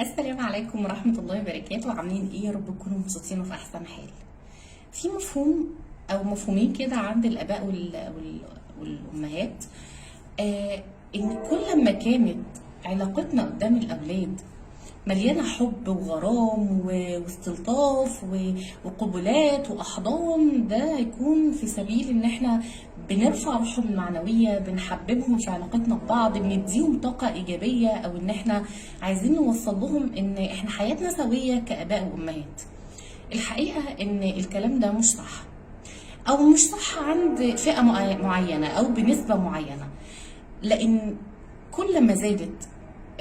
السلام عليكم ورحمة الله وبركاته. عاملين ايه؟ يا رب تكونوا مبسوطين وفي احسن حال. في مفهوم او مفهومين كده عند الاباء والامهات، ان كل ما كانت علاقتنا قدام الاولاد مليانة حب وغرام واستلطاف وقبلات واحضان، ده هيكون في سبيل ان احنا بنرفع روحهم المعنوية، بنحببهم في علاقتنا ببعض، بنديهم طاقة ايجابية، او ان احنا عايزين نوصل لهم ان احنا حياتنا سويه كاباء وامهات. الحقيقة ان الكلام ده مش صح، او مش صح عند فئة معينة او بنسبة معينة، لان كل ما زادت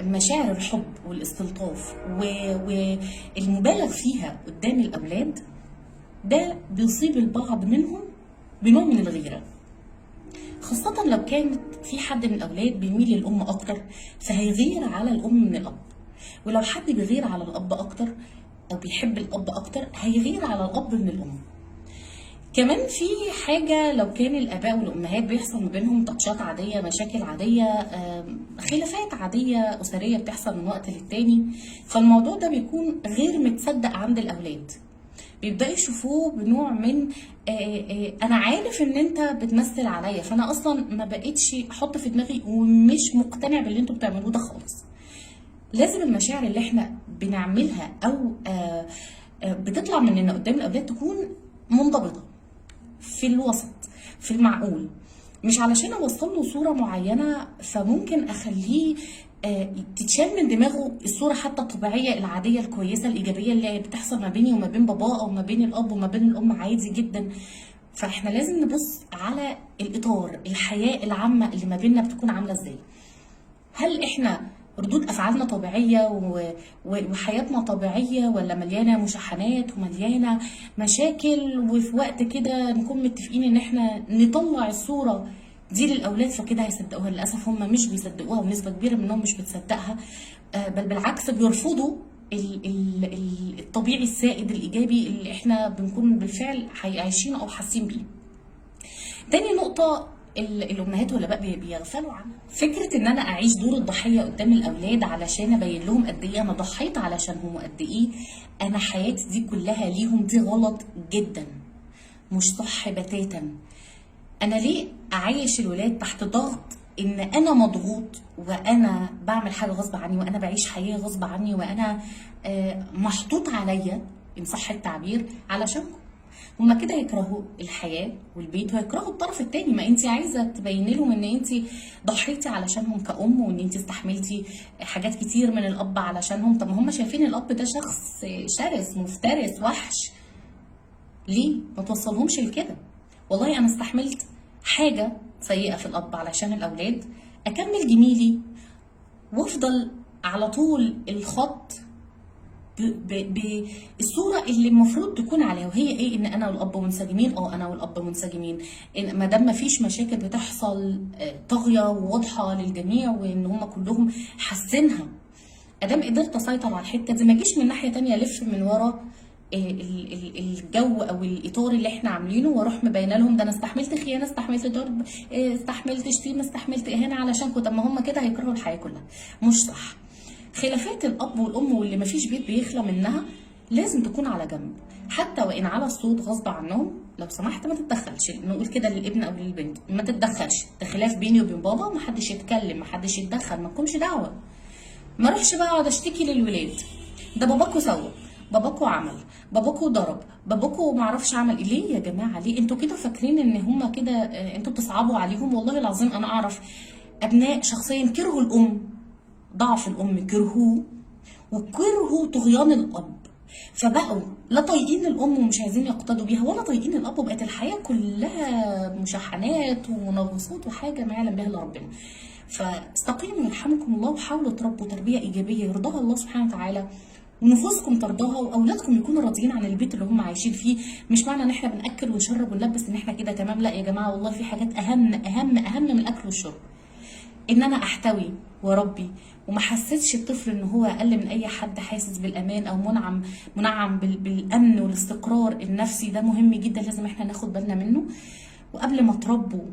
مشاعر الحب والاستلطاف والمبالغ فيها قدام الاولاد، ده بيصيب البعض منهم بنوع من الغيرة، خاصة لو كانت في حد من الأولاد بيميل للأم أكتر، فهيغير على الأم من الأب، ولو حد بيغير على الأب أكتر أو بيحب الأب أكتر هيغير على الأب من الأم. كمان في حاجة، لو كان الآباء والأمهات بيحصل ما بينهم تاتشات عادية، مشاكل عادية، خلافات عادية أسرية بتحصل من وقت للتاني، فالموضوع ده بيكون غير متصدق عند الأولاد، بيبدأوا يشوفوه بنوع من أنا عارف إن أنت بتمثل عليا، فأنا أصلا ما بقتش أحط في دماغي ومش مقتنع باللي أنتوا بتعملوه ده خالص. لازم المشاعر اللي احنا بنعملها أو بتطلع مننا قدام الأولاد تكون منضبطة، في الوسط، في المعقول، مش علشان اوصل له صوره معينة فممكن اخليه تتشال من دماغه الصورة حتى الطبيعية العادية الكويسة الايجابية اللي بتحصل ما بيني وما بين باباه او ما بين الاب وما بين الام، عادي جدا. فاحنا لازم نبص على الاطار الحياة العامة اللي ما بيننا بتكون عامله ازاي. هل احنا ردود افعالنا طبيعية وحياتنا طبيعية، ولا مليانة مشاحنات ومليانة مشاكل، وفي وقت كده نكون متفقين ان احنا نطلع الصورة دي للاولاد فكده هيصدقوها؟ للاسف هم مش بيصدقوها، ونسبه كبيرة منهم مش بتصدقها، بل بالعكس بيرفضوا الطبيعي السائد الايجابي اللي احنا بنكون بالفعل عايشينه او حاسين بيه. تاني نقطة الأمهات والآباء بيغفلوا عنها، فكرة إن أنا أعيش دور الضحية قدام الأولاد علشان أبين لهم قد إيه أنا ضحيت علشانهم وقد إيه أنا حياتي دي كلها ليهم، دي غلط جدا، مش صح بتاتا. أنا ليه أعيش الولاد تحت ضغط إن أنا مضغوط وأنا بعمل حاجة غصب عني وأنا بعيش حياة غصب عني وأنا محطوط عليا إن صح التعبير علشانكم؟ هما كده يكرهوا الحياة والبيت ويكرهوا الطرف التاني. ما انت عايزة تبين لهم ان انت ضحيتي علشانهم كأم، وان انت استحملتي حاجات كتير من الأب علشانهم. طب ما هما شايفين الأب ده شخص شرس مفترس وحش، ليه ما توصلهمش لكده؟ والله انا استحملت حاجة سيئة في الأب علشان الأولاد، أكمل جميلي وافضل على طول الخط بالصورة اللي المفروض تكون عليها، وهي ايه؟ ان انا والاب منسجمين. انا والاب منسجمين، ان ما دام ما فيش مشاكل بتحصل طاغية وواضحة للجميع وان هم كلهم حاسينها، ادام قدرت اسيطر على الحتة دي، ما اجيش من ناحية تانية الف من ورا الجو او الاطار اللي احنا عاملينه واروح مبينة لهم ده انا استحملت خيانة، استحملت ضرب، استحملت شتيمه، استحملت اهانه علشانكم. طب ما هم كده هيكرهوا الحياة كلها، مش صح. خلافات الاب والام واللي مفيش بيت بيخلى منها لازم تكون على جنب، حتى وان على الصوت غصب عنهم. لو سمحت ما تتدخلش، نقول كده للابن او للبنت ما تتدخلش، ده خلاف بيني وبين بابا، ومحدش يتكلم، محدش يتدخل، ما لكمش دعوه. ما اروحش بقى اقعد اشتكي للولاد، ده باباكو سوى، باباكو عمل، باباكو ضرب، باباكو معرفش عمل ايه. ليه يا جماعة؟ ليه انتوا كده فاكرين ان هما كده، انتوا بتصعبوا عليهم؟ والله العظيم انا اعرف ابناء شخصيا كرهوا الام، ضعف الام كرهوه، وكرهوا طغيان الاب، فبقوا لا طايقين الام ومش عايزين يقتدوا بيها، ولا طايقين الاب، وبقت الحياة كلها مشاحنات ومنغصات وحاجه ما يعلم بها الا ربنا. فاستقيموا يرحمكم الله، وحاولوا تربوا تربيه ايجابية يرضاها الله سبحانه وتعالى، ونفوسكم ترضاها، واولادكم يكونوا راضيين عن البيت اللي هم عايشين فيه. مش معنى ان احنا بناكل ونشرب ونلبس ان احنا كده تمام، لا يا جماعة، والله في حاجات اهم اهم اهم من الاكل والشرب. ان انا احتوي واربي وما حسيتش الطفل ان هو اقل من اي حد، حاسس بالامان او منعم بالامن والاستقرار النفسي، ده مهم جدا، لازم احنا ناخد بالنا منه. وقبل ما تربوا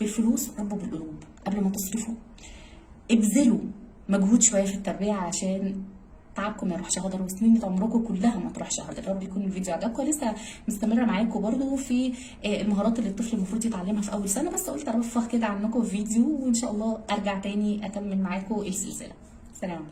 بالفلوس ربوا بالقلوب، قبل ما تصرفوا ابذلوا مجهود شوية في التربية عشان تعبكم ما يروحش هدر، وسنين عمركم كلها ما تروحش هدر. رب يكون الفيديو عجبكم. لسه مستمرة معاكم برضو في المهارات اللي الطفل المفروض يتعلمها في اول سنه، بس قلت ارفه كده عنكم في فيديو، وان شاء الله ارجع تاني اكمل معاكم السلسلة. سلام عليكم.